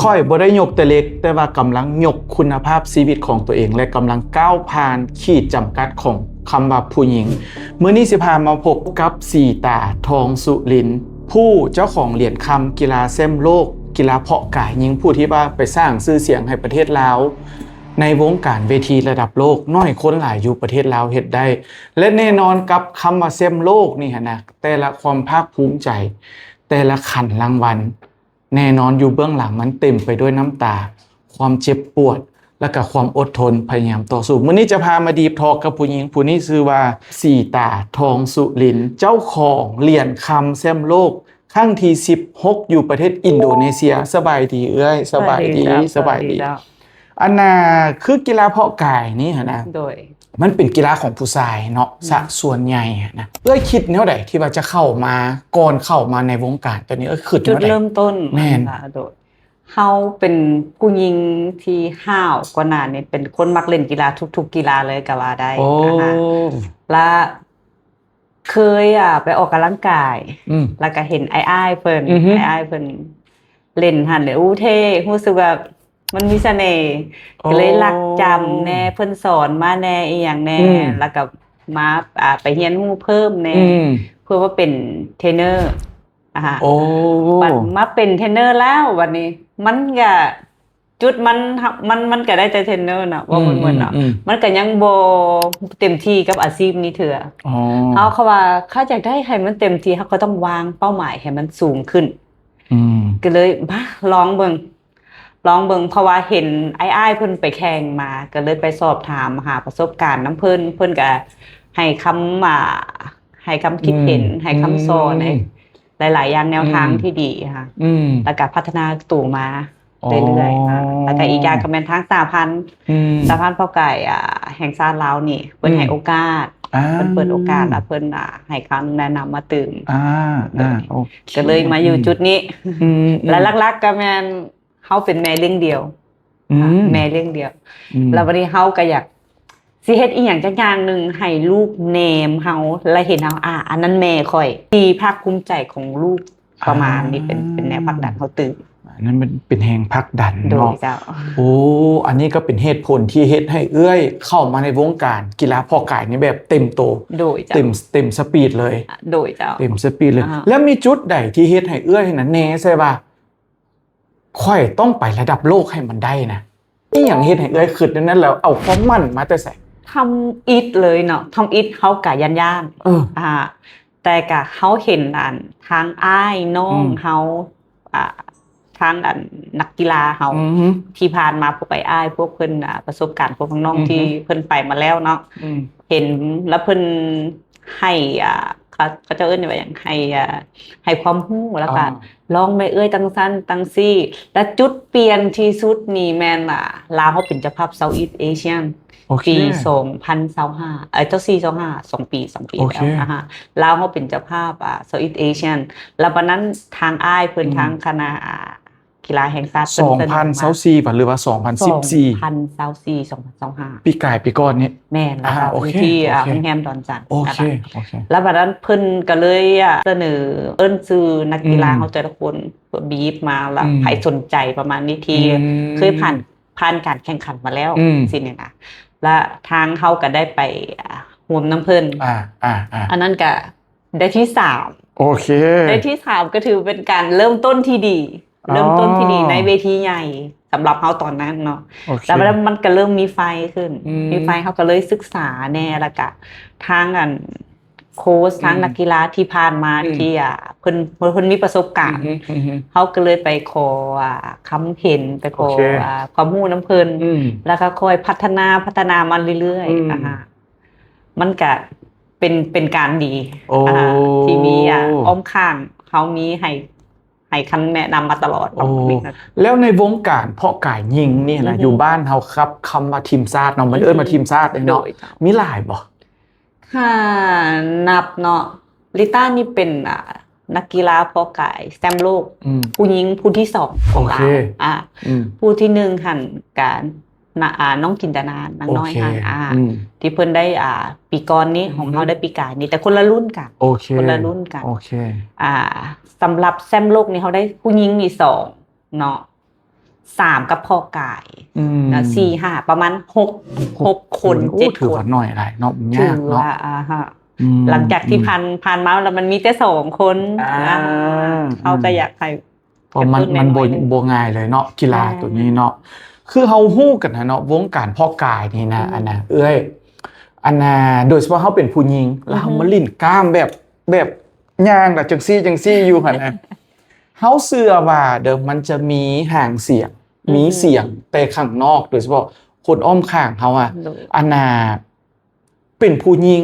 ຂ້ອຍບໍ່ໄດ້ຍົກແຕ່ເຫຼັກ, ແຕ່ວ່າກຳລັງຍົກຄຸນນະພາບຊີວິດຂອງຕົວເອງ ແລະ ກຳລັງກ້າວຜ່ານຂີດຈຳກັດຂອງຄຳວ່າຜູ້ຍິງ. ມື້ນີ້ຊິພາມາພົບກັບສີຕາ ທອງສຸລິນ, ຜູ້ເຈົ້າຂອງຫຼຽນຄຳກິລາແຊ້ມໂລກ ກິລາເພາະກາຍຍິງ, ຜູ້ທີ່ວ່າໄປສ້າງຊື່ສຽງໃຫ້ປະເທດລາວ ໃນວົງການເວທີລະດັບໂລກ, ໜ້ອຍຄົນຫຼາຍຢູ່ປະເທດລາວເຮັດໄດ້. ແລະ ແນ່ນອນກັບຄຳວ່າແຊ້ມໂລກນີ້ຫັ້ນນະ, ແຕ່ລະຄວາມພາກພູມໃຈ, ແຕ່ລະຂັນລາງວັນ, ແນ່ນອນຢູ່ເບື້ອງຫຼັງມັນເຕັມໄປດ້ວຍນ້ຳຕາ, ຄວາມເຈັບປວດ ແລະ ກະຄວາມອົດທົນ ພະຍາຍາມຕໍ່ສູ້. ມື້ນີ້ຈະພາມາດີບທອກກັບຜູ້ຍິງຜູ້ນີ້, ຊື່ວ່າ ສີຕາ ທອງສຸລິນ, ເຈົ້າຂອງຫຼຽນຄຳແຊ້ມໂລກຄັ້ງທີສິບຫົກ ຢູ່ປະເທດອິນໂດເນເຊຍ. ສະບາຍດີເອື້ອຍ. ສະບາຍດີ. ສະບາຍດີເຈົ້າ. ສະບາຍດີ. ສະບາຍດີເຈົ້າ. ອັນນ່າ ຄືກິລາເພາະກາຍນີ້ຫັ້ນນະ, ໂດຍ ມັນເປັນກິລາຂອງຜູ້ຊາຍເນາະ ອືມ ສະສ່ວນໃຫຍ່ຫັ້ນນະ. ເອື້ອຍຄິດແນວໃດທີ່ວ່າຈະເຂົ້າມາ, ກ່ອນເຂົ້າມາໃນວົງການຕົວນີ້ ເອື້ອຍຄິດແນວໃດ? ຈຸດເລີ່ມຕົ້ນ ແມ່ນ ຫັ້ນນະ ໂດຍ ເຮົາເປັນຜູ້ຍິງທີ່ຫ້າວ, ກ່ອນໜ້ານີ້ເປັນຄົນມັກຫຼິ້ນກິລາທຸກໆກິລາເລີຍກໍວ່າໄດ້. ໂອ້ ອາຮະ ລະເຄີຍ ອ່າ ໄປອອກກຳລັງກາຍ ອືມ ລະກະເຫັນອ້າຍໆເພິ່ນ ອືຮຶ ອ້າຍໆເພິ່ນຫຼິ້ນຫັ້ນ ໂອ້ ເທ່ ຮູ້ສຶກວ່າມັນມີສະເໜ່ ໂອ້ ກໍເລີຍລັກຈຳແດ່, ເພິ່ນສອນມາແດ່ ອີ່ຫຍັງແດ່ ອືມ ລະກະມາ ອ່າ ໄປຮຽນຮູ້ເພີ່ມແດ່ ອືມ ເພື່ອວ່າເປັນເທຣນເນີ. ອ່າ ໂອ້ ບັດມາເປັນເທຣນເນີແລ້ວ ບັດນີ້ມັນກະ ຈຸດມັນ ມັນ ມັນກະໄດ້ແຕ່ເທຣນເນີນະ ເວົ້າ ອືມ ເໝິດໆເນາະ ອືມ ມັນກະຍັງບໍ່ເຕັມທີ່ກັບອາຊີບນີ້ເທື່ອ. ອໍ ເຮົາ ເຂົາວ່າ ເຂົາຢາກໄດ້ໃຫ້ມັນເຕັມທີ່ ເຮົາກໍຕ້ອງວາງເປົ້າໝາຍໃຫ້ມັນສູງຂຶ້ນ. ອືມ ກໍເລີຍມາລອງເບິ່ງ ລອງເບິ່ງ ເພາະວ່າເຫັນອ້າຍໆເພິ່ນໄປແຂ່ງມາ ກໍເລີຍໄປສອບຖາມຫາປະສົບການນຳເພິ່ນ ເພິ່ນກໍໃຫ້ຄຳ ອ່າ ໃຫ້ຄຳຄິດເຫັນ ອືມ ໃຫ້ຄຳສອນ ອືມ ໃຫ້ຫຼາຍໆຢ່າງແນວທາງ ອືມ ທີ່ດີຫັ້ນນະ ອືມ ແລ້ວກໍພັດທະນາໂຕມາເລື້ອຍໆ ອໍ ມາ ແລ້ວກໍອີກຢ່າງກໍແມ່ນທາງສະຫະພັນ ອືມ ສະຫະພັນເພາະກາຍ ອ່າ ແຫ່ງຊາດລາວນີ້ ເພິ່ນ ອືມ ໃຫ້ໂອກາດ ອ່າ ເພິ່ນເປີດໂອກາດ ແລ້ວເພິ່ນ ອ່າ ໃຫ້ຄຳແນະນຳມາຕື່ມ ອ່າ ໂດຍ ອ່າ ໂອເຄ ກໍເລີຍມາຢູ່ ອືມ ຈຸດນີ້ ອືມ ແລະ ອືມ ຫຼັກໆກໍແມ່ນ ເຮົາເປັນແມ່ລ້ຽງດ່ຽວ ອືມ ແມ່ລ້ຽງດ່ຽວ ອືມ ແລ້ວບັດນີ້ເຮົາກໍຢາກຊິເຮັດອີ່ຫຍັງຈັກຢ່າງໜຶ່ງໃຫ້ລູກແນມເຮົາ ແລະ ເຫັນເຮົາ ອ່າ ອັນນັ້ນແມ່ຂ້ອຍ ທີ່ພາກພູມໃຈຂອງລູກ ປະມານນີ້ ອ່າ ເປັນ ເປັນແຮງຜັກດັນເຮົາຕື່ມ ອັນນັ້ນມັນເປັນແຮງຜັກດັນເນາະ ໂດຍເຈົ້າ ໂອ້ ອັນນີ້ກໍເປັນເຫດຜົນທີ່ເຮັດໃຫ້ເອື້ອຍເຂົ້າມາໃນວົງການກິລາເພາະກາຍນີ້ແບບເຕັມໂຕ ໂດຍເຈົ້າ ເຕັມ ເຕັມສະປີດເລີຍ ໂດຍເຈົ້າ ເຕັມສະປີດເລີຍ ອ່າ ແລ້ວມີຈຸດໃດທີ່ເຮັດໃຫ້ເອື້ອຍນັ້ນແນ່ໃສ່ວ່າ ຂ້ອຍຕ້ອງໄປລະດັບໂລກໃຫ້ມັນໄດ້ນະ. ອີ່ຫຍັງເຮັດໃຫ້ເອື້ອຍຄິດແນວນັ້ນ ແລ້ວເອົາຄວາມໝັ້ນມາແຕ່ໃສ? ທຳອິດເລີຍເນາະ ທຳອິດເຮົາກະຢ້ານໆ ເອີ ອ່າ ແຕ່ກະເຮົາເຫັນອັນທາງອ້າຍນ້ອງ ອືມ ເຮົາ ອ່າ ທາງອັນນັກກິລາເຮົາ ອືມ ທີ່ຜ່ານມາ ພວກອ້າຍໆ ພວກເພິ່ນ ອ່າ ປະສົບການ ພວກນ້ອງໆ ອືມ ທີ່ເພິ່ນໄປມາແລ້ວເນາະ ອືມ ເຫັນ ແລ້ວເພິ່ນ ໃຫ້ ອ່າ ເຂົາ ເຂົາເຈົ້າເອີ້ນວ່າຫຍັງ ໃຫ້ ອ່າ ໃຫ້ຄວາມຮູ້ ແລ້ວກໍ ອ່າ ລອງແມ່ເອື້ອຍ ຈັ່ງຊັ້ນຈັ່ງຊີ້ ແລະ ຈຸດປ່ຽນທີ່ສຸດນີ້ແມ່ນ ອ່າ ລາວເຮົາເປັນເຈົ້າພາບ Southeast Asian ໂອເຄ ປີສອງພັນຊາວຫ້າ ເອີ ຊາວສີ່ ຊາວຫ້າ ສອງປີ ສອງປີ ໂອເຄ ແລ້ວ ອ່າຮະ ລາວເຮົາເປັນເຈົ້າພາບ ອ່າ Southeast Asian ແລ້ວບັດນັ້ນທາງອ້າຍເພິ່ນ ອືມ ທາງຄະນະ ອ່າ ກິລາແຫ່ງຊາດ ສອງພັນຊາວສີ່ ເພິ່ນເຊີນມາ ບໍ່ ຫຼືວ່າ ສອງພັນສິບສີ່? ສອງພັນຊາວສີ່ ສອງພັນຊາວຫ້າ ປີກາຍ ປີກ່ອນນີ້ ແມ່ນ ອ່າ ລະກະ ໂອເຄ ຢູ່ທີ່ ໂອເຄ ອ່າ ໂຮງແຮມດອນຈັນ ໂອເຄ ລະບັດນັ້ນເພິ່ນກໍເລີຍ ອ່າ ສະເໜີ ເອີ້ນຊື່ນັກກິລາ ອືມ ເຮົາແຕ່ລະຄົນ ບຣີບມາ ລະ ອືມ ໃຜສົນໃຈປະມານນີ້ ທີ່ ອືມ ເຄີຍຜ່ານ ຜ່ານການແຂ່ງຂັນມາແລ້ວ ອືມ ຊີ້ນີ້ນະ ລະທາງເຮົາກໍໄດ້ໄປ ອ່າ ຮ່ວມນຳເພິ່ນ ອ່າ ອ່າ ອ່າ ອັນນັ້ນກະ ໄດ້ທີສາມ ໂອເຄ ໄດ້ທີສາມ ກໍຖືເປັນການເລີ່ມຕົ້ນທີ່ດີ ອໍ ເລີ່ມຕົ້ນທີ່ດີໃນເວທີໃຫຍ່ສຳລັບເຮົາຕອນນັ້ນເນາະ ໂອເຄ ແລ້ວມັນກໍເລີ່ມມີໄຟຂຶ້ນ ອືມ ມີໄຟ ເຮົາກໍເລີຍສຶກສາແດ່ ແລ້ວກະທາງອັນໂຄຊ ອືມ ທາງນັກກິລາທີ່ຜ່ານມາ ອືມ ທີ່ ອ່າ ເພິ່ນ ເພິ່ນ ເພິ່ນມີປະສົບການ ອືຮຶ ອືຮຶ ເຮົາກໍເລີຍໄປຂໍ ອ່າ ຄຳເຫັນ ໄປຂໍ ໂອເຄ ອ່າ ຄວາມຮູ້ນຳເພິ່ນ ອືມ ແລ້ວກໍຄ່ອຍພັດທະນາ ພັດທະນາມາເລື້ອຍໆ ອືມ ອ່າຮະ ມັນກະ ເປັນ ເປັນການດີ ໂອ້ ອ່າ ທີ່ມີ ອ່າ ອ້ອມຂ້າງເຮົາ ມີໃຫ້ ໃຫ້ຄຳແນະນຳມາຕະຫຼອດ ໂອ້ ປະມານນີ້ນະ ແລ້ວໃນວົງການເພາະກາຍຍິງນີ້ນະ ອືຮຶ ຢູ່ບ້ານເຮົາກັບຄຳວ່າທີມຊາດເນາະ ມັນເອີ້ນວ່າ ອືຮຶ ທີມຊາດເນາະ ໂດຍເຈົ້າ ມີຫຼາຍບໍ່? ຖ້ານັບເນາະ ລິຕ້ານີ້ເປັນ ອ່າ ນັກກິລາເພາະກາຍແຊ້ມໂລກ ອືມ ຜູ້ຍິງຜູ້ທີສອງຂອງລາວ ໂອເຄ ອ່າ ອືມ ຜູ້ທີໜຶ່ງຫັ້ນກະ ນະ ອ່າ ນ້ອງຈິນຕະນາ ນາງນ້ອຍ ໂອເຄ ຫັ້ນ ອ່າ ອືມ ທີ່ເພິ່ນໄດ້ ອ່າ ປີກ່ອນນີ້ ອືຮຶ ຂອງເຮົາໄດ້ປີກາຍນີ້ ແຕ່ຄົນລະລຸ້ນກັນ ໂອເຄ ຄົນລະລຸ້ນກັນ ໂອເຄ ອ່າ ສຳລັບແຊ້ມໂລກນີ້ ເຮົາໄດ້ຜູ້ຍິງນີ້ສອງເນາະ ສາມກັບພໍ່ກາຍ ອືມ ນະ ສີ່ ຫ້າ ປະມານຫົກ ຫົກຄົນ ຫົກຄົນ ເຈັດ ໂອ້ ຖືວ່າໜ້ອຍຫຼາຍເນາະ ມັນຍາກເນາະ ຖືວ່າ ອ່າຮະ ອືມ ຫຼັງຈາກທີ່ ອືມ ຜ່ານ ຜ່ານມາແລ້ວ ມັນມີແຕ່ສອງຄົນ ອ່າ ອ່າ ເຮົາກໍຢາກໃຫ້ ເພາະມັນ ກະຕຸ້ນ ມັນບໍ່ ໜ້ອຍໆ ບໍ່ງ່າຍເລີຍເນາະ ກິລາ ແມ່ນ ໂຕນີ້ເນາະ ຄືເຮົາຮູ້ກັນນະເນາະ ວົງການພໍ່ກາຍນີ້ນະ ອືມ ອັນນະ ເອື້ອຍ ອັນນະ ໂດຍສະເພາະເຮົາເປັນຜູ້ຍິງ ແລ້ວເຮົາ ອືຮຶ ມາຫຼິ້ນກ້າມແບບ ແບບຍ່າງລະຈັ່ງຊີ້ຈັ່ງຊີ້ຢູ່ຫັ້ນນະ ເຮົາເຊື່ອວ່າເດີ ມັນຈະມີຫາງສຽງ ອືຮຶ ມີສຽງແຕ່ຂ້າງນອກ ໂດຍສະເພາະຄົນອ້ອມຂ້າງເຮົາອະ ໂດຍ ອັນນະ ເປັນຜູ້ຍິງ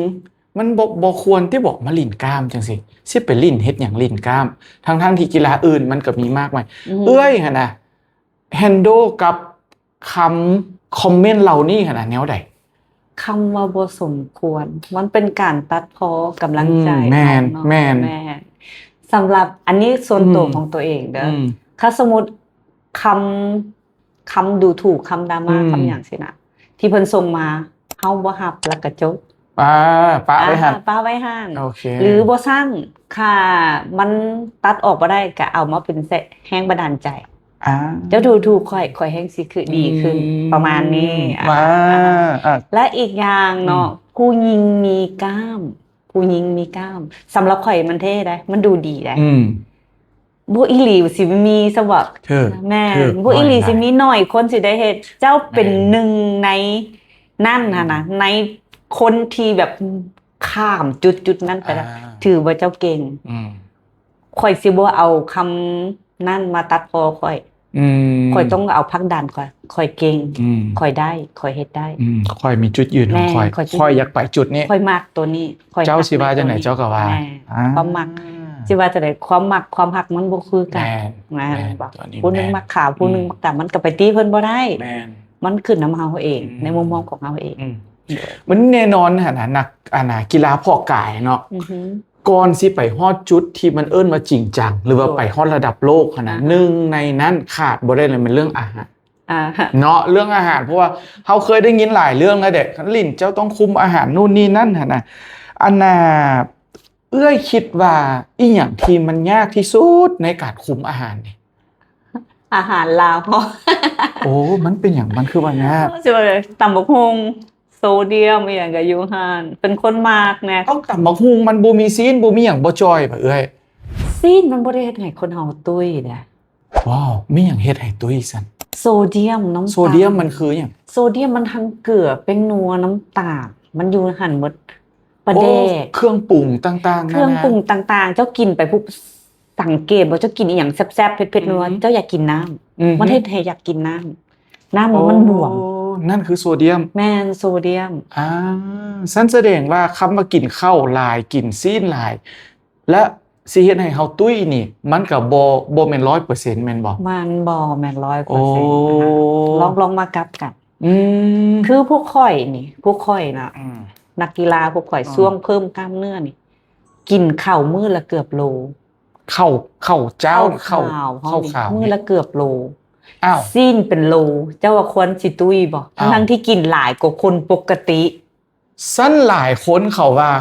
ມັນບໍ່ ບໍ່ຄວນຕິບໍ ມາຫຼິ້ນກ້າມຈັ່ງຊີ້ ຊິໄປຫຼິ້ນເຮັດຫຍັງຫຼິ້ນກ້າມ ທັງໆທີ່ກິລາອື່ນມັນກໍມີມາກມາຍ ອືຮຶ ເອື້ອຍຫັ້ນນະ ແຮນໂດກັບຄຳຄອມເມັນເຫຼົ່ານີ້ຫັ້ນນະ ແນວໃດ? ຄຳວ່າບໍ່ສົມຄວນ ມັນເປັນການຕັດພໍ້ກຳລັງໃຈ ອືມ ແມ່ນ ເຮົາເນາະ ແມ່ນ ແມ່ນ ສຳລັບ ອັນນີ້ສ່ວນຕົວ ອືມ ຂອງຕົວເອງເດີ ອືມ ຖ້າສົມມຸດຄຳ ຄຳດູຖູກ ຄຳດຣາມາ ອືມ ຄຳຫຍັງຊີ້ນະ ທີ່ເພິ່ນສົ່ງມາ ເຮົາບໍ່ຮັບ ແລ້ວກໍຈົບ ອ່າ ປະໄວ້ຫັ້ນ ອ່າ ປະໄວ້ຫັ້ນ ໂອເຄ ຫຼືບໍ່ຊັ້ນ ຖ້າມັນຕັດອອກບໍ່ໄດ້ ກໍເອົາມາເປັນແຮງບັນດານໃຈ ອ່າ ເຈົ້າດູຖູກຂ້ອຍ ຂ້ອຍແຮ່ງຊິຄືດີຂຶ້ນ ອືມ ປະມານນີ້ ອ່າ ອ່າ ອ່າ ແລະອີກຢ່າງເນາະ ອືມ ຜູ້ຍິງມີກ້າມ ຜູ້ຍິງມີກ້າມ ສຳລັບຂ້ອຍມັນເທ່ໃດ໋ ມັນດູດີໃດ໋ ອືມ ບໍ່ອີ່ຫຼີຊິມີສະບະ ຖືກ ແມ່ນ ຖືກ ບໍ່ອີ່ຫຼີ ນ້ອຍຫຼາຍ ຊິມີໜ້ອຍຄົນຊິໄດ້ເຮັດ ເຈົ້າເປັນ ແມ່ນ ໜຶ່ງໃນນັ້ນຫັ້ນນະ ອືມ ໃນຄົນທີ່ແບບຂ້າມຈຸດໆນັ້ນໄປແລ້ວ ອ່າ ຖືວ່າເຈົ້າເກັ່ງ ອືມ ຂ້ອຍຊິບໍ່ເອົາຄຳນັ້ນມາຕັດພໍ້ຂ້ອຍ ອືມ ຂ້ອຍຕ້ອງເອົາຜັກດັນຂ້ອຍ ຂ້ອຍເກັ່ງ ອືມ ຂ້ອຍໄດ້ ຂ້ອຍເຮັດໄດ້ ອືມ ຂ້ອຍມີຈຸດຢືນຂອງຂ້ອຍ ແມ່ນ ຂ້ອຍ ຂ້ອຍຢາກໄປຈຸດນີ້ ຂ້ອຍມັກໂຕນີ້ ຂ້ອຍ ເຈົ້າຊິວ່າຈັ່ງໃດເຈົ້າກໍວ່າ ແມ່ນ ອ່າ ຄວາມມັກ ຊິວ່າຈັ່ງໃດ ຄວາມມັກຄວາມຮັກມັນບໍ່ຄືກັນ ແມ່ນ ແມ່ນ ແມ່ນ ບໍ່ ຜູ້ໜຶ່ງມັກຂາວ ຜູ້ໜຶ່ງ ອືມ ມັກດຳ ມັນກໍໄປຕີເພິ່ນບໍ່ໄດ້ ແມ່ນ ມັນຂຶ້ນນຳເຮົາເອງ ອືມ ໃນມຸມມອງຂອງເຮົາເອງ ອືມ ມັນແນ່ນອນຫັ້ນນະ ນັກ ອັນນະ ກິລາເພາະກາຍເນາະ ອືຮຶ ກ່ອນຊິໄປຮອດຈຸດທີ່ມັນເອີ້ນວ່າຈິງຈັງ ຫຼືວ່າ ໂດຍ ໄປຮອດລະດັບໂລກຫັ້ນນະ ອ່າຮະ ໜຶ່ງໃນນັ້ນຂາດບໍ່ໄດ້ເລີຍແມ່ນເລື່ອງອາຫານ ອ່າຮະ ເນາະ ເລື່ອງອາຫານ ເພາະວ່າເຮົາເຄີຍໄດ້ຍິນຫຼາຍເລື່ອງແລ້ວເດ້ ຄັນຫຼິ້ນເຈົ້າຕ້ອງຄຸມອາຫານນູ້ນນີ້ນັ້ນຫັ້ນນະ ອັນນະ ເອື້ອຍຄິດວ່າອີ່ຫຍັງທີ່ມັນຍາກທີ່ສຸດໃນການຄຸມອາຫານນີ້? ອາຫານລາວເຮົາ ໂອ້ ມັນເປັນຫຍັງ ມັນຄືວ່າຍາກ? ຊິວ່າຕຳບັກຫຸ່ງ ໂຊດຽມອີ່ຫຍັງກໍຢູ່ຫັ້ນ ເປັນຄົນມັກແດ່ ເອົ້າ ຕຳບັກຫຸ່ງມັນບໍ່ມີຊີ້ນ ບໍ່ມີຫຍັງ ບໍ່ຈ່ອຍບໍເອື້ອຍ? ຊີ້ນມັນບໍ່ໄດ້ເຮັດໃຫ້ຄົນເຮົາຕຸ້ຍເດ້. ວ້າວ ມີຫຍັງເຮັດໃຫ້ຕຸ້ຍຊັ້ນ? ໂຊດຽມ ນ້ຳຕານ. ໂຊດຽມມັນຄືຫຍັງ? ໂຊດຽມມັນທັງເກືອ ແປ້ງນົວ ນ້ຳຕານ ມັນຢູ່ຫັ້ນໝົດ. ປາແດກ ໂອ້ ເຄື່ອງປຸງຕ່າງໆ ເຄື່ອງປຸງຕ່າງໆ ເຈົ້າກິນໄປພຸ້ນ ສັງເກດບໍ່ ເຈົ້າກິນອີ່ຫຍັງແຊບໆ ເຜັດໆ ນົວໆ ອືມ ເຈົ້າຢາກກິນນ້ຳ ອືມ ມັນເຮັດໃຫ້ຢາກກິນນ້ຳ ນ້ຳ ໂອ້ ມັນບວມ ນັ້ນຄືໂຊດຽມ ແມ່ນ ໂຊດຽມ ອ່າ ຊັ້ນສະແດງວ່າຄຳວ່າກິນເຂົ້າຫຼາຍ ກິນຊີ້ນຫຼາຍ ແລະ ຊິເຮັດໃຫ້ເຮົາຕຸ້ຍນີ້ ມັນກໍບໍ່ ບໍ່ແມ່ນຮ້ອຍເປີເຊັນແມ່ນບໍ່? ມັນບໍ່ແມ່ນຮ້ອຍເປີເຊັນ ໂອ້ ນະ ລອງ ລອງມາກັບກັນ ອືມ ຄືພວກຂ້ອຍນີ້ ພວກຂ້ອຍນະ ອືມ ນັກກິລາພວກຂ້ອຍ ອືມ ຊ່ວງເພີ່ມກ້າມເນື້ອນີ້ ກິນເຂົ້າມື້ລະເກືອບໂລ ເຂົ້າ ເຂົ້າເຈົ້າ ເຂົ້າຂາວ ເຂົ້າຂາວ ເຮົານີ້ ເຂົ້າຂາວ ມື້ລະເກືອບໂລ ອ້າວ ຊີ້ນເປັນໂລ ເຈົ້າວ່າຄວນຊິຕຸ້ຍບໍ່? ອ້າວ ທັງໆທີ່ກິນຫຼາຍກວ່າຄົນປົກກະຕິ ຊັ້ນຫຼາຍຄົນເຂົາວ່າ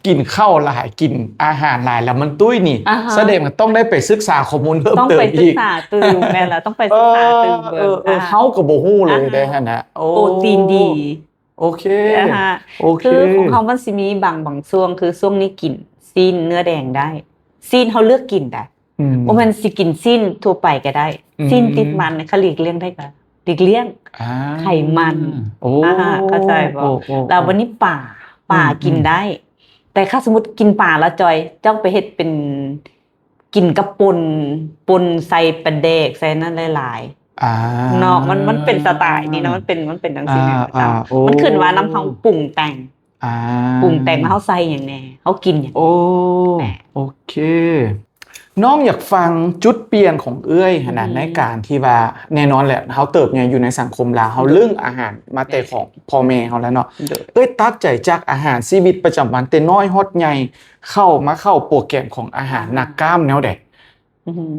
ກິນເຂົ້າຫຼາຍ ກິນອາຫານຫຼາຍແລ້ວມັນຕຸ້ຍນີ້ ອ່າຮະ ສະແດງວ່າຕ້ອງໄດ້ໄປສຶກສາຂໍ້ມູນເພີ່ມເຕີມອີກ ຕ້ອງໄປສຶກສາຕື່ມ ແມ່ນລະ ຕ້ອງໄປສຶກສາຕື່ມເບິ່ງ ເອີ ເອີ ອ່າ ເຮົາກໍບໍ່ຮູ້ເລີຍເດ້ຫັ້ນນະ ໂອ້ ໂປຣຕີນດີ ໂອເຄ ອ່າຮະ ໂອເຄ ຄືຂອງເຮົາມັນຊິມີບາງ ບາງຊ່ວງ ຄືຊ່ວງນີ້ກິນຊີ້ນເນື້ອແດງໄດ້ ຊີ້ນເຮົາເລືອກກິນໄດ້ ອືມ ບໍ່ແມ່ນຊິກິນຊີ້ນທົ່ວໄປກໍໄດ້ ອືມ ຊີ້ນຕິດມັນ ຄັນຫຼີກລ່ຽງໄດ້ກໍຫຼີກລ່ຽງ ອ່າ ໄຂມັນ ໂອ້ ອ່າ ເຂົ້າໃຈບໍ່? ໂອ້ ໂອ້ ແລ້ວບັດນີ້ປາ ປາ ອືມ ກິນໄດ້ ແຕ່ຖ້າສົມມຸດກິນປາແລ້ວຈ່ອຍ ເຈົ້າໄປເຮັດເປັນ ກິນກັບປົ່ນ ປົ່ນໃສ່ປາແດກ ໃສ່ນັ້ນຫຼາຍໆ ອ່າ ເນາະ ມັນ ມັນເປັນສະໄຕນີ້ເນາະ ມັນເປັນ ມັນເປັນຈັ່ງຊີ້ ອ່າ ແມ່ນບໍ່ເຈົ້າ? ອ່າ ໂອ້ ມັນຂຶ້ນວ່ານຳເຮົາປຸງແຕ່ງ ອ່າ ປຸງແຕ່ງວ່າເຮົາໃສ່ຫຍັງແດ່ ເຮົາກິນຫຍັງ ໂອ້ ແມ່ນ ໂອເຄ ນ້ອງຢາກຟັງຈຸດປ່ຽນຂອງເອື້ອຍຫັ້ນນະ ອືມ ໃນການທີ່ວ່າ ແນ່ນອນແຫຼະ ເຮົາເຕີບໃຫຍ່ຢູ່ໃນສັງຄົມລາວ ເຮົາ ໂດຍ ລຶ້ງອາຫານມາແຕ່ ໂດຍ ຂອງພໍ່ແມ່ເຮົາແລ້ວເນາະ ໂດຍ ເອື້ອຍຕັດໃຈຈາກອາຫານຊີວິດປະຈຳວັນແຕ່ນ້ອຍຮອດໃຫຍ່ ເຂົ້າມາເຂົ້າໂປຣແກຣມຂອງອາຫານ ອ່າ ນັກກ້າມແນວໃດ? ອືມ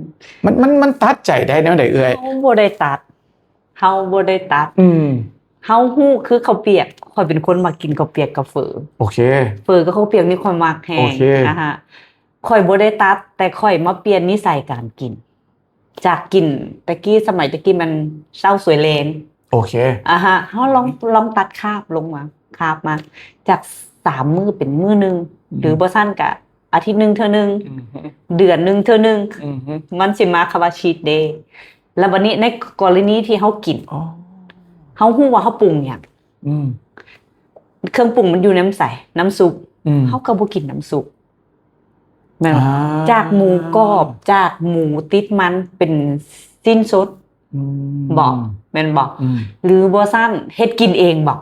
ມັນ ມັນ ມັນຕັດໃຈໄດ້ແນວໃດເອື້ອຍ? ເຮົາບໍ່ໄດ້ຕັດ ເຮົາບໍ່ໄດ້ຕັດ ອືມ ເຮົາຮູ້ຄືເຂົ້າປຽກ ຂ້ອຍເປັນຄົນມັກກິນເຂົ້າປຽກກັບເຝີ ໂອເຄ ເຝີກັບເຂົ້າປຽກນີ້ຂ້ອຍມັກແຮງ ໂອເຄ ອ່າຮະ ຂ້ອຍບໍ່ໄດ້ຕັດ ແຕ່ຂ້ອຍມາປ່ຽນນິໄສການກິນ ຈາກກິນແຕ່ກີ້ ສະໄໝແຕ່ກີ້ມັນເຊົ້າສວຍແລງ ໂອເຄ ອາຮະ ເຮົາລອງ ອືມ ລອງຕັດຄາບລົງມາ ຄາບມາ ຈາກສາມມື້ເປັນມື້ໜຶ່ງ ອືມ ຫຼືບໍ່ຊັ້ນກະອາທິດໜຶ່ງເທື່ອໜຶ່ງ ອືມ ເດືອນໜຶ່ງເທື່ອໜຶ່ງ ອືມ ມັນຊິມາຄຳວ່າ cheat day ແລ້ວບັດນີ້ໃນກໍລະນີທີ່ເຮົາກິນ ອໍ ເຮົາຮູ້ວ່າເຮົາປຸງຫຍັງ ອືມ ເຄື່ອງປຸງມັນຢູ່ນຳໃສ ນຳຊຸບ ອືມ ເຮົາກໍບໍ່ກິນນຳຊຸບ ແມ່ນບໍ່? ອ່າ ຈາກໝູກອບ ຈາກໝູຕິດມັນເປັນຊີ້ນສົດ ອືມ ບໍ ແມ່ນບໍ? ອືມ ຫຼືບໍ່ຊັ້ນເຮັດກິນເອງບໍ?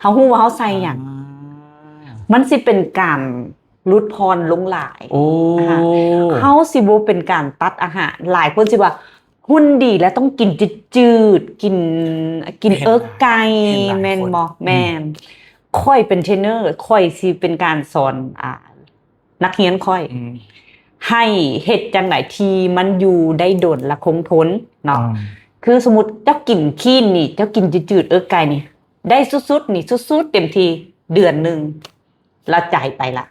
ເຮົາຮູ້ວ່າເຮົາໃສ່ຫຍັງ ອ່າ ມັນຊິເປັນການຫຼຸດຜ່ອນລົງຫຼາຍ ໂອ້ ອາຮະ ເຮົາຊິບໍ່ເປັນການຕັດອາຫານ ຫຼາຍຄົນຊິວ່າ ຫຸ່ນດີແລ້ວຕ້ອງກິນຈືດໆ ກິນ ກິນເອິກໄກ່ ແມ່ນບໍ່? ອືມ ຂ້ອຍເປັນເທຣນເນີ ຂ້ອຍຊິເປັນການສອນ ອ່າ ນັກຮຽນຂ້ອຍ ອືມ ໃຫ້ເຮັດຈັ່ງໃດທີ່ມັນຢູ່ໄດ້ດົນ ແລະ ຄົງທົນເນາະ ອືມ ຄືສົມມຸດເຈົ້າກິນຄີນນີ້ ເຈົ້າກິນຈືດໆ ເອິກໄກ່ນີ້ ໄດ້ສຸດໆ ນີ້ ສຸດໆ ເຕັມທີ່ເດືອນໜຶ່ງ ລະຈາຍໄປລະ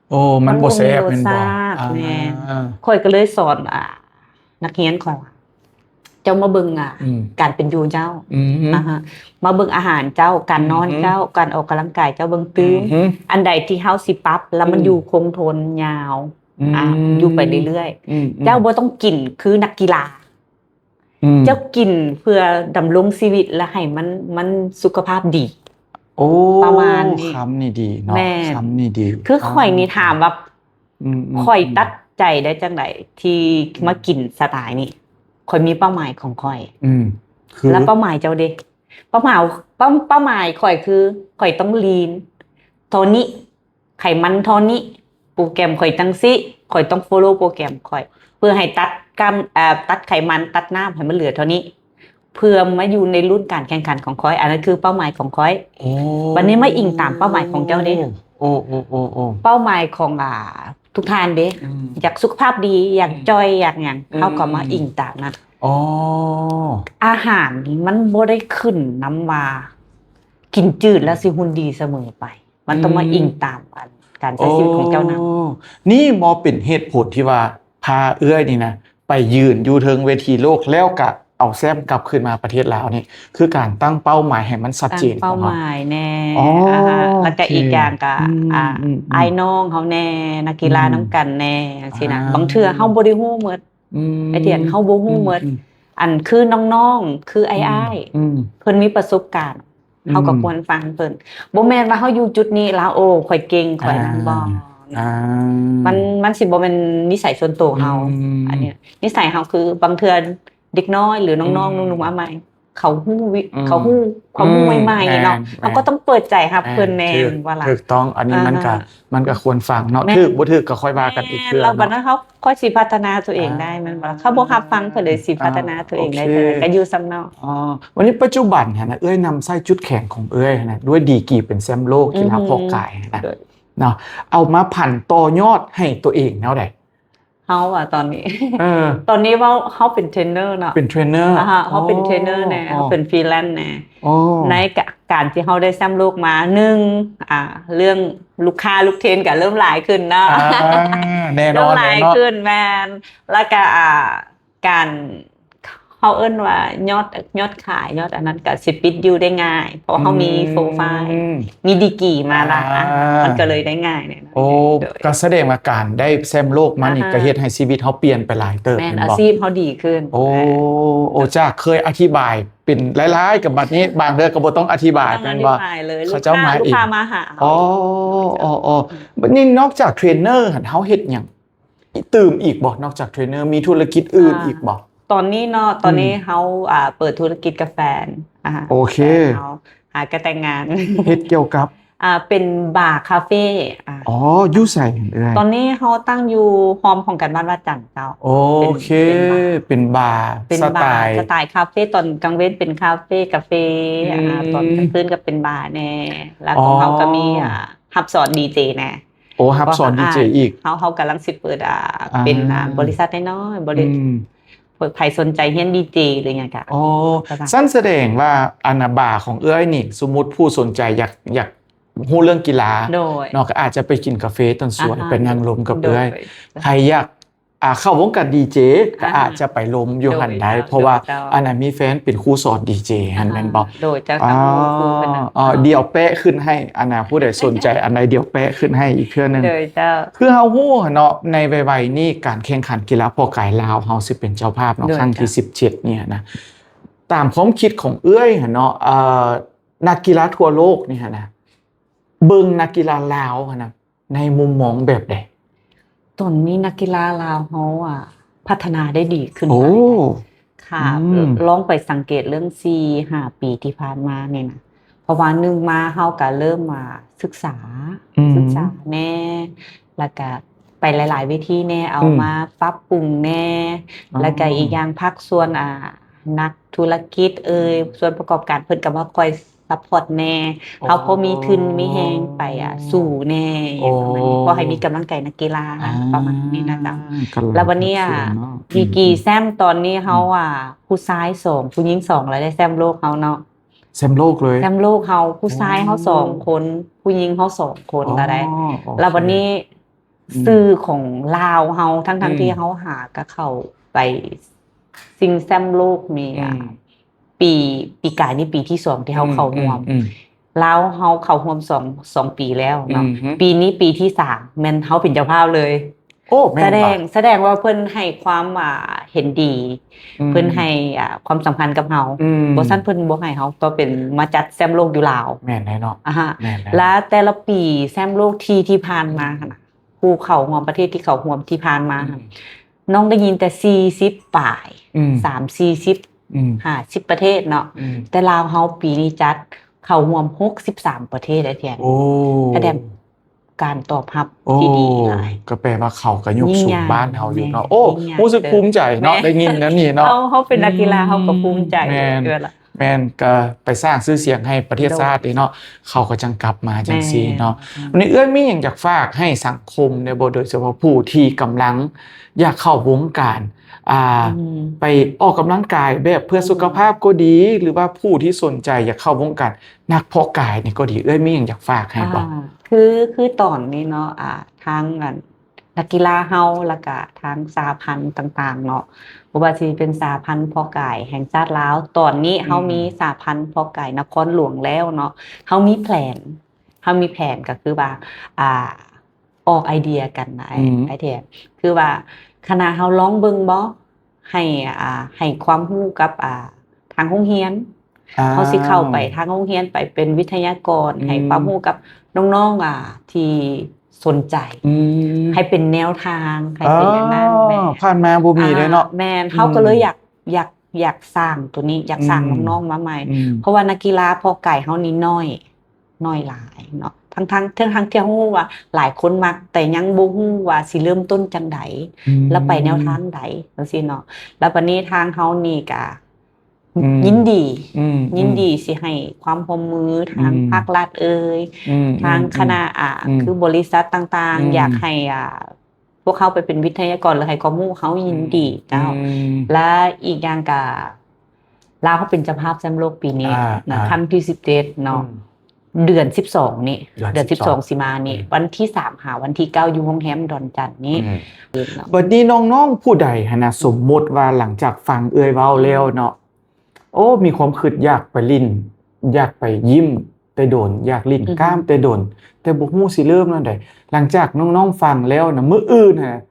ໂອ້ ມັນບໍ່ແຊບ ມັນບໍ່ມີລົດຊາດ ແມ່ນບໍ່? ອ່າ ແມ່ນ ຂ້ອຍກໍເລີຍສອນ ອ່າ ນັກຮຽນຂ້ອຍວ່າ ເຈົ້າມາເບິ່ງ ອ່າ ອືມ ການເປັນຢູ່ເຈົ້າ ອືມ ອ່າຮະ ມາເບິ່ງອາຫານເຈົ້າ ການນອນ ອືມ ເຈົ້າ ການອອກກຳລັງກາຍເຈົ້າ ເບິ່ງຕື່ມ ອືມ ອັນໃດທີ່ເຮົາຊິປັບ ແລ້ວມັນ ອືມ ຢູ່ຄົງທົນຍາວ ອືມ ອ່າ ຢູ່ໄປເລື້ອຍໆ ອືມ ເຈົ້າບໍ່ຕ້ອງກິນຄືນັກກິລາ ອືມ ເຈົ້າກິນເພື່ອດຳລົງຊີວິດ ແລະ ໃຫ້ມັນ ມັນສຸຂະພາບດີ ໂອ້ ປະມານນີ້ ຄຳນີ້ດີເນາະ ແມ່ນ ຄຳນີ້ດີ ຄືຂ້ອຍນີ້ ອ່າ ຖາມວ່າ ອືມໆໆ ຂ້ອຍຕັດໃຈໄດ້ຈັ່ງໃດທີ່ ອືມ ມາກິນສະໄຕນີ້ ຂ້ອຍມີເປົ້າໝາຍຂອງຂ້ອຍ ອືມ ຄື ແລ້ວເປົ້າໝາຍເຈົ້າເດ? ເປົ້າໝາຍ ເປົ້າ ເປົ້າໝາຍຂ້ອຍຄື ຂ້ອຍຕ້ອງ lean ເທົ່ານີ້ ໄຂມັນເທົ່ານີ້ ໂປຣແກຣມຂ້ອຍຈັ່ງຊີ້ ຂ້ອຍຕ້ອງ follow ໂປຣແກຣມຂ້ອຍ ເພື່ອໃຫ້ຕັດການ ເອີ ຕັດໄຂມັນ ຕັດນ້ຳໃຫ້ມັນເຫຼືອເທົ່ານີ້ ເພື່ອມາຢູ່ໃນລຸ້ນການແຂ່ງຂັນຂອງຂ້ອຍ ອັນນັ້ນຄືເປົ້າໝາຍຂອງຂ້ອຍ ໂອ້ ບັດນີ້ມາອີງຕາມເປົ້າໝາຍຂອງເຈົ້າເດ້ ໂອ້ ໂອ້ ໂອ້ ໂອ້ ເປົ້າໝາຍຂອງ ອ່າ ທຸກທ່ານເດ້ ອືມ ຢາກສຸຂະພາບດີ ຢາກ ອືມ ຈ່ອຍ ຢາກຫຍັງ ອືມ ເຮົາກໍມາອີງຕາມນັ້ນ ອໍ ອາຫານນີ້ມັນບໍ່ໄດ້ຂຶ້ນນຳວ່າກິນຈືດແລ້ວຊິຫຸ່ນດີສະເໝີໄປ ມັນຕ້ອງມາ ອືມ ອີງຕາມ ອັນ ການໃຊ້ຊີວິດຂອງເຈົ້ານຳ ໂອ້ ນີ້ບໍ່ເປັນເຫດຜົນທີ່ວ່າພາເອື້ອຍນີ້ນະ ໄປຢືນຢູ່ເທິງເວທີໂລກ ແລ້ວກະເອົາແຊ້ມກັບຄືນມາປະເທດລາວນີ້ ຄືການຕັ້ງເປົ້າໝາຍໃຫ້ມັນຊັດເຈນ ຕັ້ງເປົ້າໝາຍແດ່ ອໍ ອ່າ ແລ້ວກະ ໂອເຄ ອີກຢ່າງກະ ອືມ ອ່າ ອືມ ອືມ ອ້າຍນ້ອງເຮົາແດ່ ນັກກິລາ ອືມ ນຳກັນແດ່ ຈັ່ງຊີ້ນະ ອ່າ ບາງເທື່ອເຮົາບໍ່ໄດ້ຮູ້ໝົດ ອືມ ໄອເດຍເຮົາບໍ່ຮູ້ໝົດ ອືມ ອືມ ອັນຄືນ້ອງໆ ຄືອ້າຍໆ ອືມ ອືມ ເພິ່ນມີປະສົບການ ອືມ ເຮົາກໍຄວນຟັງເພິ່ນ ບໍ່ແມ່ນວ່າເຮົາຢູ່ຈຸດນີ້ແລ້ວ ໂອ້ ຂ້ອຍເກັ່ງ ຂ້ອຍນັ້ນ ອ່າ ບໍ່ ອ່າ ມັນ ມັນຊິບໍ່ແມ່ນນິໄສສ່ວນໂຕເຮົາ ອືມ ອັນນີ້ນິໄສເຮົາຄື ບາງເທື່ອເດັກນ້ອຍ ຫຼື ນ້ອງໆ ອືມ ໜຸ່ມໆ ມາໃໝ່ ເຂົາຮູ້ວິ ອືມ ເຂົາຮູ້ຄວາມຮູ້ ອືມ ໃໝ່ໆ ເນາະ ແມ່ນ ເຮົາກໍຕ້ອງເປີດໃຈຮັບເພິ່ນແດ່ ແມ່ນ ແມ່ນບໍ່ລະ? ຖືກຕ້ອງ ອັນນີ້ມັນກໍ ອ່າຮະ ມັນກໍຄວນຟັງເນາະ ແມ່ນ ຖືກບໍ່ຖືກກໍຄ່ອຍວ່າກັນອີກເທື່ອ ແມ່ນ ແລ້ວບັດນັ້ນເຮົາ ຄ່ອຍຊິພັດທະນາຕົວເອງໄດ້ ອ່າ ແມ່ນບໍ່ລະ? ຄັນບໍ່ຮັບຟັງເພິ່ນເລີຍ ຊິພັດທະນາຕົວເອງໄດ້ ອ່າ ໂອເຄ ຈັ່ງໃດ ກໍຢູ່ສ່ຳເນາະ ອໍ ວັນນີ້ປັດຈຸບັນຫັ້ນນະ ເອື້ອຍນຳໃຊ້ຈຸດແຂງຂອງເອື້ອຍຫັ້ນນະ ດ້ວຍດີກຣີເປັນແຊ້ມໂລກ ອືມ ກິລາເພາະກາຍຫັ້ນນະ ໂດຍ ເນາະ ເອົາມາຜັນຕໍ່ຍອດໃຫ້ຕົວເອງແນວໃດ? ເຮົາວ່າຕອນນີ້ ເອີ ຕອນນີ້ເວົ້າເຮົາເປັນເທຣນເນີເນາະ ເປັນເທຣນເນີ ອ່າຮະ ເຮົາເປັນ ອໍ ເທຣນເນີແດ່ ອໍ ເຮົາເປັນຟຣີແລນແດ່ ອໍ ໃນກະ ການທີ່ເຮົາໄດ້ແຊ້ມໂລກມາ ໜຶ່ງ ອ່າ ເລື່ອງລູກຄ້າລູກເທຣນກໍເລີ່ມຫຼາຍຂຶ້ນເນາະ ອ່າ ແນ່ນອນ ເລີ່ມຫຼາຍຂຶ້ນ ແນ່ນອນ ແມ່ນ ແລ້ວກໍ ອ່າ ການ ເຮົາເອີ້ນວ່າຍອດ ຍອດຂາຍ ຍອດອັນນັ້ນກໍຊິປິດດີວໄດ້ງ່າຍ ເພາະວ່າເຮົາມີ ອືມ ໂປຣໄຟລ໌ ມີດີກຣີມາລະ ອ່າ ອ່າ ມັນກໍເລີຍໄດ້ງ່າຍແນ່ນອນ ໂອ້ ໂດຍ ກໍສະແດງວ່າການໄດ້ແຊ້ມໂລກມານີ້ ອ່າຮະ ກໍເຮັດໃຫ້ຊີວິດເຮົາປ່ຽນໄປຫຼາຍເຕີບ ແມ່ນ ແມ່ນບໍ່? ອາຊີບເຮົາດີຂຶ້ນ ໂອ້ ແມ່ນ ໂອ້ ຈາກເຄີຍອະທິບາຍ ເປັນຫຼາຍໆ ກັບບັດນີ້ ບາງເທື່ອກໍບໍ່ຕ້ອງອະທິບາຍ ບໍ່ຕ້ອງອະທິບາຍເລີຍ ແມ່ນບໍ່? ລູກຄ້າ ລູກຄ້າມາເອງ ມາຫາ ອໍ ເຮົາ ອໍ ອໍ ອໍ ບັດນີ້ນອກຈາກເທຣນເນີຫັ້ນ ເຮົາເຮັດຫຍັງຕື່ມອີກບໍ່? ນອກຈາກເທຣນເນີ ມີທຸລະກິດອື່ນອີກບໍ່? ອ່າ ຕອນນີ້ເນາະ ອືມ ຕອນນີ້ເຮົາ ອ່າ ເປີດທຸລະກິດກາແຟ ອ່າ ໂອເຄ ເຮົາຫາກໍແຕ່ງງານ ເຮັດກ່ຽວກັບ ອ່າ ເປັນບາຄາເຟ ອ່າ ອໍ ຢູ່ໃສເອື້ອຍ? ຕອນນີ້ເຮົາຕັ້ງຢູ່ຮອມຫ້ອງການບ້ານວາດຈັນເຈົ້າ ໂອເຄ ເປັນບາ ເປັນບາ ເປັນບາສະໄຕ ສະໄຕຄາເຟ ຕອນກາງເວັນເປັນຄາເຟກາເຟ ອືມ ອ່າ ຕອນກາງຄືນກໍເປັນບາແດ່ ແລ້ວຂອງເຮົາກໍມີ ອໍ ອ່າ ຮັບສອນດີເຈແດ່ ໂອ້ ຮັບສອນດີເຈອີກ ເຮົາ ເຮົາກຳລັງຊິເປີດ ອ່າ ອ່າ ເປັນ ອ່າ ບໍລິສັດນ້ອຍໆ ບໍລິ ອືມ ເປີດ ໃຜສົນໃຈຮຽນດີເຈ ຫຼືຫຍັງກະ ອໍ ຊັ້ນສະແດງວ່າ ອັນນ່າ ບາຂອງເອື້ອຍນີ້ ສົມມຸດຜູ້ສົນໃຈຢາກ ຢາກຮູ້ເລື່ອງກິລາ ໂດຍ ເນາະ ກໍອາດຈະໄປກິນກາເຟຕອນສວຍ ອ່າຮະ ໄປນັ່ງລົມກັບເອື້ອຍ ໂດຍ ໃຜຢາກ ອ່າ ເຂົ້າວົງການດີເຈ ກໍ ອ່າ ອາດຈະໄປລົມຢູ່ຫັ້ນໄດ້ ໂດຍເຈົ້າ ເພາະວ່າ ໂດຍເຈົ້າ ອັນນັ້ນມີແຟນເປັນຄູສອນດີເຈຫັ້ນ ອ່າ ແມ່ນບໍ່? ໂດຍເຈົ້າ ອ່າ ສຳໂຮງຄູເພິ່ນນະ ອ່າ ດຽວແປະຂຶ້ນໃຫ້ ອັນນ່າ ຜູ້ໃດສົນໃຈອັນໃດ ດຽວແປະຂຶ້ນໃຫ້ອີກເທື່ອໜຶ່ງ ໂດຍເຈົ້າ ຄືເຮົາຮູ້ຫັ້ນເນາະ ໃນໄວໆນີ້ ການແຂ່ງຂັນກິລາເພາະກາຍລາວເຮົາຊິເປັນເຈົ້າພາບເນາະ ໂດຍ ຄັ້ງທີ ເຈົ້າ ສິບເຈັດນີ້ນະ ຕາມຄວາມຄິດຂອງເອື້ອຍຫັ້ນເນາະ ເອີ ນັກກິລາທົ່ວໂລກນີ້ຫັ້ນນະ ເບິ່ງນັກກິລາລາວຫັ້ນນະ ໃນມຸມມອງແບບໃດ? ຕອນນີ້ນັກກິລາລາວເຮົາ ອ່າ ພັດທະນາໄດ້ດີຂຶ້ນ ໂອ້ ຫຼາຍ ຖ້າ ອືມ ລອງໄປສັງເກດເລື່ອງສີ່ຫ້າປີທີ່ຜ່ານມານີ້ນະ ເພາະວ່າໜຶ່ງມາເຮົາກະເລີ່ມມາສຶກສາ ອືມ ສຶກສາແດ່ ແລ້ວກະໄປຫຼາຍໆເວທີແດ່ ເອົາ ອືມ ມາປັບປຸງແດ່ ອໍ ແລ້ວກະອີກຢ່າງພາກສ່ວນ ອ່າ ນັກທຸລະກິດເອີຍ ສ່ວນປະກອບການເພິ່ນກໍມາຄອຍ ຊັບພອດແດ່ ອໍ ເຮົາພໍມີທຶນມີແຮງໄປ ອ່າ ສູ້ແດ່ ໂອ້ ປະມານນີ້ ພໍໃຫ້ມີກຳລັງໃຈນັກກິລາ ອ່າ ປະມານນີ້ນະເຈົ້າ ກໍຫຼາຍ ແລ້ວບັດນີ້ ພາກສ່ວນເນາະ ອືມ ດີກຣີແຊ້ມຕອນນີ້ເຮົາ ອືມ ອ່າ ຜູ້ຊາຍສອງ ຜູ້ຍິງສອງ ແລ້ວໄດ້ແຊ້ມໂລກເຮົາເນາະ ແຊ້ມໂລກເລີຍ ແຊ້ມໂລກເຮົາ ຜູ້ຊາຍເຮົາ ອໍ ສອງຄົນ ຜູ້ຍິງເຮົາສອງຄົນ ອໍ ກໍໄດ້ ໂອເຄ ແລ້ວບັດນີ້ ອືມ ຊື່ຂອງລາວເຮົາ ທັງໆ ອືມ ທີ່ເຮົາຫາກໍເຂົ້າໄປຊິງແຊ້ມໂລກນີ້ ອືມ ປີ ປີກາຍນີ້ປີທີສອງທີ່ເຮົາ ອືມ ເຂົ້າຮ່ວມ ອືມ ອືມ ລາວເຮົາເຂົ້າຮ່ວມສອງ ສອງປີແລ້ວເນາະ ອືມ ປີນີ້ປີທີສາມ ແມ່ນເຮົາເປັນເຈົ້າພາບເລີຍ ໂອ້ ແມ່ນ ສະແດງ ສະແດງວ່າເພິ່ນໃຫ້ຄວາມ ອ່າ ເຫັນດີ ອືມ ເພິ່ນໃຫ້ ອ່າ ຄວາມສຳຄັນກັບເຮົາ ອືມ ບໍ່ຊັ້ນເພິ່ນບໍ່ໃຫ້ເຮົາ ກໍເປັນມາຈັດແຊ້ມໂລກຢູ່ລາວ ແມ່ນແລ້ວເນາະ ອາຮະ ແມ່ນແລ້ວ ແລະແຕ່ລະປີແຊ້ມໂລກທີ່ ທີ່ຜ່ານມາຫັ້ນນະ ຜູ້ເຂົ້າຮ່ວມ ປະເທດທີ່ເຂົ້າຮ່ວມທີ່ຜ່ານມາ ອືມ ນ້ອງໄດ້ຍິນແຕ່ສີ່ສິບປາຍ ອືມ ສາມສີ່ສິບ ອືມ ຫ້າສິບປະເທດເນາະ ອືມ ແຕ່ລາວເຮົາປີນີ້ຈັດເຂົ້າຮ່ວມຫົກສິບສາມປະເທດ ອ້າຍທຽນ ໂອ້ ສະແດງການຕອບຮັບ ໂອ້ ທີ່ດີຫຼາຍ ກໍແປວ່າເຂົາກໍຍົກສູງບ້ານເຮົາຢູ່ເນາະ ຍິ່ງໃຫຍ່ ໂອ້ ຍິ່ງໃຫຍ່ ຮູ້ສຶກພູມໃຈເນາະ ແມ່ນ ໄດ້ຍິນແນວນີ້ເນາະ ເຮົາ ເຮົາເປັນນັກກິລາ ອືມ ເຮົາກໍພູມໃຈ ແມ່ນ ເອີ ລະ ແມ່ນ ກໍໄປສ້າງຊື່ສຽງໃຫ້ປະເທດ ໂດຍ ຊາດເດ້ເນາະ ເຂົາກໍຈັ່ງກັບມາຈັ່ງຊີ້ເນາະ ແມ່ນ ວັນນີ້ເອື້ອຍມີຫຍັງຢາກຝາກໃຫ້ສັງຄົມແດ່ບໍ່? ໂດຍສະເພາະຜູ້ທີ່ກຳລັງຢາກເຂົ້າວົງການ ອ່າ ອືມ ໄປອອກກຳລັງກາຍແບບເພື່ອ ອືມ ສຸຂະພາບກໍດີ ຫຼືວ່າຜູ້ທີ່ສົນໃຈຢາກເຂົ້າວົງການນັກເພາະກາຍນີ້ກໍດີ ເອື້ອຍມີຫຍັງຢາກຝາກໃຫ້ບໍ່? ອ່າ ຄື ຄືຕອນນີ້ເນາະ ອ່າ ທາງ ອັນ ນັກກິລາເຮົາ ແລ້ວກະທາງສະຫະພັນຕ່າງໆເນາະ ບໍ່ວ່າຊິເປັນສະຫະພັນເພາະກາຍແຫ່ງຊາດລາວ ຕອນນີ້ ອືມ ເຮົາມີສະຫະພັນເພາະກາຍນະຄອນຫຼວງແລ້ວເນາະ ເຮົາມີແຜນ ເຮົາມີແຜນກໍຄືວ່າ ອ່າ ອອກໄອເດຍກັນນະ ອືມ ໄອເດຍ ຄືວ່າຄະນະເຮົາລອງເບິ່ງບໍ່ ໃຫ້ ອ່າ ໃຫ້ຄວາມຮູ້ກັບ ອ່າ ທາງໂຮງຮຽນ ອ່າ ເຮົາຊິເຂົ້າໄປທາງໂຮງຮຽນ ໄປເປັນວິທະຍາກອນ ອືມ ໃຫ້ຄວາມຮູ້ກັບນ້ອງໆ ອ່າ ທີ່ສົນໃຈ ອືມ ໃຫ້ເປັນແນວທາງ ໃຫ້ເປັນ ອ່າ ອັນນັ້ນ ແມ່ນ ຜ່ານມາບໍ່ມີເລີຍເນາະ ອ່າ ແມ່ນ ອືມ ເຮົາກໍເລີຍຢາກ ຢາກ ຢາກສ້າງໂຕນີ້ ຢາກສ້າງ ອືມ ນ້ອງໆມາໃໝ່ ອືມ ເພາະວ່ານັກກິລາເພາະກາຍເຮົານີ້ໜ້ອຍ ໜ້ອຍຫຼາຍເນາະ ທັງໆ ທັງໆທີ່ເຮົາຮູ້ວ່າຫຼາຍຄົນມັກ ແຕ່ຍັງບໍ່ຮູ້ວ່າຊິເລີ່ມຕົ້ນຈັ່ງໃດ ອືມ ແລ້ວໄປແນວທາງໃດ ຈັ່ງຊີ້ເນາະ ແລ້ວບັດນີ້ທາງເຮົານີ້ກະ ອືມ ຍິນດີ ອືມ ຍິນດີ ອືມ ຊິໃຫ້ຄວາມຮ່ວມມືທາງ ອືມ ພາກລັດເອີຍ ອືມ ທາງ ອືມ ຄະນະ ອືມ ອ່າ ອືມ ຄືບໍລິສັດຕ່າງໆ ອືມ ຢາກໃຫ້ ອ່າ ພວກເຮົາໄປເປັນວິທະຍາກອນ ຫຼືໃຫ້ຄວາມຮູ້ເຮົາ ຍິນດີ ອືມ ເຈົ້າ ອືມ ແລະ ອີກຢ່າງກະ ລາວເຮົາເປັນເຈົ້າພາບແຊ້ມໂລກປີນີ້ ອ່າ ນະ ອ່າ ຄັ້ງທີສິບເຈັດເນາະ ອືມ ເດືອນສິບສອງນີ້ ເດືອນ ເດືອນສິບສອງ ສິບສອງ ຊິມານີ້ ອືມ ວັນທີສາມຫາວັນທີເກົ້າ ຢູ່ໂຮງແຮມດອນຈັນນີ້ ອືມ ເນາະ ບັດນີ້ນ້ອງໆຜູ້ໃດຫັ້ນນະ ສົມມຸດວ່າຫຼັງຈາກຟັງເອື້ອຍເວົ້າແລ້ວເນາະ ໂອ້ ມີຄວາມຄິດຢາກໄປຫຼິ້ນ ຢາກໄປຢິມແຕ່ດົນ ຢາກຫຼິ້ນ ອືຮຶ ກ້າມແຕ່ດົນ ແຕ່ບໍ່ຮູ້ຊິເລີ່ມແນວໃດ. ຫຼັງຈາກນ້ອງໆຟັງແລ້ວນະ ມື້ອື່ນຫັ້ນນະ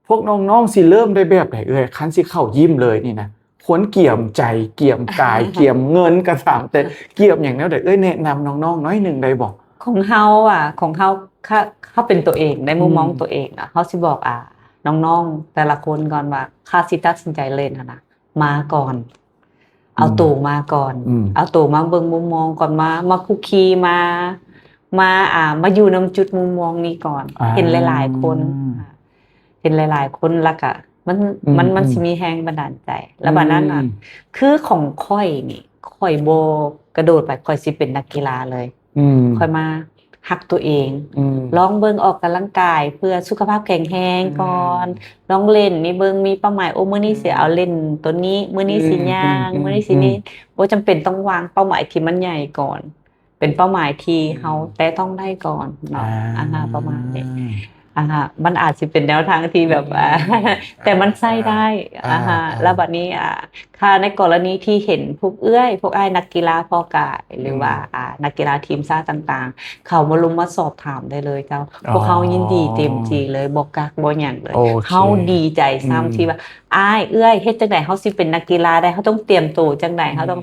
ພວກນ້ອງໆຊິເລີ່ມໄດ້ແບບໃດເອື້ອຍ? ຄັນຊິເຂົ້າຢິມເລີຍນີ້ນະ ຄວນກຽມໃຈ ກຽມກາຍ ກຽມເງິນກໍຕາມແຕ່ ກຽມຫຍັງແນວໃດ? ເອື້ອຍແນະນຳນ້ອງໆໜ້ອຍໜຶ່ງໄດ້ບໍ່? ຂອງເຮົາອະ ຂອງເຮົາ ເຮົາເປັນຕົວເອງ ໃນມຸມມອງ ອືມ ຕົວເອງນະ ເຮົາຊິບອກ ອ່າ ນ້ອງໆແຕ່ລະຄົນກ່ອນວ່າ ຖ້າຊິຕັດສິນໃຈຫຼິ້ນຫັ້ນນະ ມາກ່ອນ ອືມ ເອົາໂຕມາກ່ອນ ອືມ ເອົາໂຕມາເບິ່ງມຸມມອງກ່ອນ ມາ ມາຄຸກຄີ ມາ ມາ ອ່າ ມາຢູ່ນຳຈຸດມຸມມອງນີ້ກ່ອນ ອ່າ ເຫັນຫຼາຍໆຄົນ ອ່າ ເຫັນຫຼາຍໆຄົນ ແລ້ວກະມັນ ອືມ ມັນ ມັນ ອືມ ຊິມີແຮງບັນດານໃຈ ແລ້ວບາດນັ້ນນະ ອືມ ຄືຂອງຂ້ອຍນີ້ ຂ້ອຍບໍ່ກະໂດດໄປ ຂ້ອຍຊິເປັນນັກກິລາເລີຍ ອືມ ຂ້ອຍມາ ຮັກຕົວເອງ ອືມ ລອງເບິ່ງອອກກຳລັງກາຍເພື່ອສຸຂະພາບແຂງແຮງກ່ອນ ອືມ ລອງເລ່ນນີ້ເບິ່ງ ມີເປົ້າໝາຍ ໂອ້ ມື້ນີ້ ອືມ ຊິເອົາເລ່ນໂຕນີ້ ມື້ນີ້ ອືມ ຊິຍ່າງ ອືມ ມື້ນີ້ຊິນີ້ ອືມ ບໍ່ຈຳເປັນຕ້ອງວາງເປົ້າໝາຍທີ່ມັນໃຫຍ່ກ່ອນ ເປັນເປົ້າໝາຍທີ່ເຮົາ ອືມ ແຕະຕ້ອງໄດ້ກ່ອນເນາະ ອ່າ ອ່າ ປະມານນີ້ ອ່າ ມັນອາດຊິເປັນແນວທາງທີ່ແບບວ່າ ອືມ ແຕ່ມັນໃຊ້ໄດ້ ອ່າ ອ່າຮະ ອ່າ ແລ້ວບັດນີ້ ອ່າ ຖ້າໃນກໍລະນີທີ່ເຫັນພວກເອື້ອຍ ພວກອ້າຍນັກກິລາເພາະກາຍ ຫຼືວ່າ ອືມ ອ່າ ນັກກິລາທີມຊາດຕ່າງໆ ເຂົ້າມາລົມມາສອບຖາມໄດ້ເລີຍເຈົ້າ. ອໍ ພວກເຮົາຍິນດີເຕັມທີ່ເລີຍ ບໍ່ກັກບໍ່ຫຍັງເລີຍ. ໂອເຄ ເຮົາດີໃຈຊ້ຳ ອືມ ທີ່ວ່າ ອ້າຍເອື້ອຍເຮັດຈັ່ງໃດເຮົາຊິເປັນນັກກິລາໄດ້ ເຮົາຕ້ອງຕຽມໂຕຈັ່ງໃດ ອືມ ເຮົາຕ້ອງ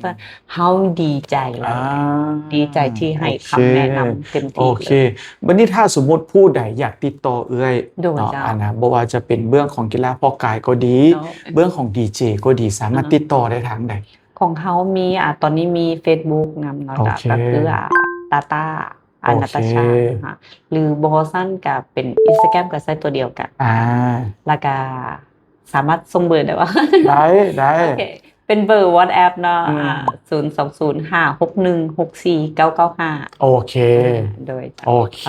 ເຮົາດີໃຈເລີຍ ອ່າ ດີໃຈທີ່ໃຫ້ຄຳແນະນຳເຕັມທີ່ ໂອເຄ ເລີຍ. ບັດນີ້ຖ້າສົມມຸດຜູ້ໃດຢາກຕິດຕໍ່ເອື້ອຍ ໂດຍ ເນາະ ເຈົ້າ ອັນນະ ບໍ່ວ່າຈະເປັນເບື້ອງຂອງກິລາເພາະກາຍກໍດີ ເນາະ ເບື້ອງຂອງດີເຈກໍດີ ສາມາດ ອ່າ ຕິດຕໍ່ໄດ້ທາງໃດ? ຂອງເຮົາມີ ອ່າ ຕອນນີ້ມີເຟສບຸກນຳເນາະ ໂອເຄ ກໍຄື ອ່າ ຕາຕາ ອ່າ ໂອເຄ ນາຕາຊາ ອ່າ ຫຼືບໍ່ຊັ້ນກໍເປັນອິນສະຕາແກຣມ ກໍໃຊ້ຕົວດຽວກັນ ອ່າ ແລ້ວກໍ ສາມາດສົ່ງເບີໄດ້ບໍ່? ໄດ້ ໄດ້ ໂອເຄ ເປັນເບີ WhatsApp ເນາະ ອືມ ອ່າ ສູນສອງສູນຫ້າຫົກໜຶ່ງຫົກສີ່ເກົ້າເກົ້າຫ້າ ໂອເຄ ໂດຍ ໂອເຄ